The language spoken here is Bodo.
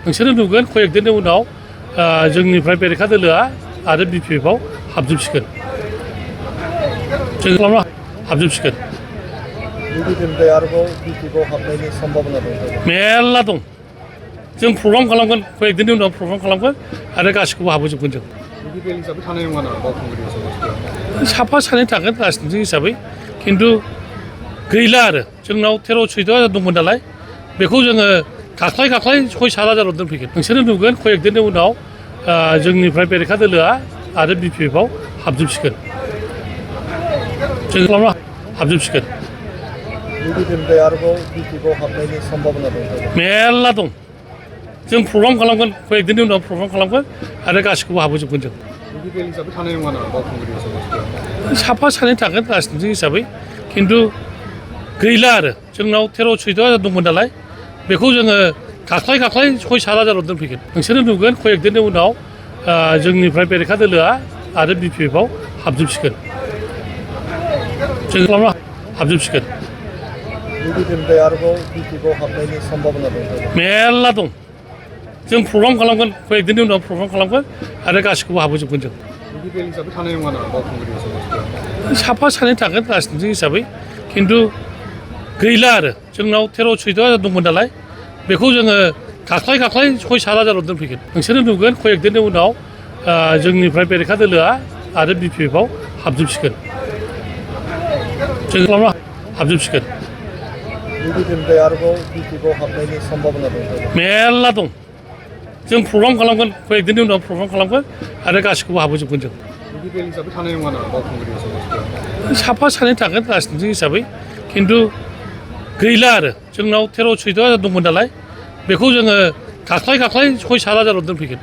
नोंसोरो नुगोन कयेकदिननि उनाव जोंनिफ्राय बेरेखा दोलोआ आरो बिपिएफआव हाबजोबसिगोन जों खालामनो हाबजोबसिगोन बिपिएफनिफ्राय आरोबाव बिपिएफआव हाबनायनि सम्भाबना दं मेरला दं जों प्रग्राम खालामगोन कयेकदिननि उनाव प्रग्राम खालामगोन आरो गासिखौबो हाबोजोबगोन जों बिपिएल हिसाबै थानाय नङा नामा बावखुंग्रि समस्थियाव साफा सानै थागोन राजनितिक हिसाबै खिन्थु गैला आरो जोंनाव 13-14 दंमोन नालाय बेखौ जोङो खाख्लाय 6-7 दोनफैगोन नोंसोरो नुगोन कयेकदिननि उनाव जोंनिफ्राय बेरेखा दोलोआ आरो बिपिएफआव हाबजोबसिगोन जों खालामनो हाबजोबसिगोन बिपिएफनिफ्राय आरोबाव बिपिएफआव हाबनायनि सम्भाबना दं मेरला दं जों प्रग्राम खालामगोन कयेकदिननि उनाव प्रग्राम खालामगोन आरो गासिखौबो हाबोजोबगोन जों बिपिएल हिसाबै थानाय नङा नामा बावखुंग्रि समस्थियाव साफा सानै थागोन राजनितिक हिसाबै खिन्थु गैला आरो जोंनाव 13-14 दंमोन नालाय बेखौ जोङो खाख्लाय 6-7 दोनफैगोन नोंसोरो नुगोन कयेकदिननि उनाव जोंनिफ्राय बेरेखा दोलोआ आरो बिपिएफआव हाबजोबसिगोन जों खालामनो हाबजोबसिगोन बिपिएफनिफ्राय आरोबाव बिपिएफआव हाबनायनि सम्भाबना दं मेरला दं जों प्रग्राम खालामगोन कयेकदिननि उनाव प्रग्राम खालामगोन आरो गासिखौबो हाबोजोबगोन जों बिपिएल हिसाबै थानाय नङा नामा बावखुंग्रि समस्थियाव साफा सानै थागोन राजनितिक हिसाबै खिन्थु गैला आरो जोंनाव 13-14 दंमोन नालाय बेखौ जोङो खाख्लाय 6-7 दोनफैगोन नोंसोरो नुगोन कयेकदिननि उनाव जोंनिफ्राय बेरेखा दोलोआ आरो बिपिएफआव हाबजोबसिगोन जों खालामनो हाबजोबसिगोन बिपिएफनिफ्राय आरोबाव बिपिएफआव हाबनायनि सम्भाबना दं मेरला दं जों प्रग्राम खालामगोन कयेकदिननि उनाव प्रग्राम खालामगोन आरो गासिखौबो हाबोजोबगोन जों बिपिएल हिसाबै थानाय नङा नामा बावखुंग्रि समस्थियाव साफा सानै थागोन राजनितिक हिसाबै खिन्थु गैला आरो जोंनाव 13-14 दंमोन नालाय बेखौ जोङो खाख्लाय 6-7 दोनफैगोन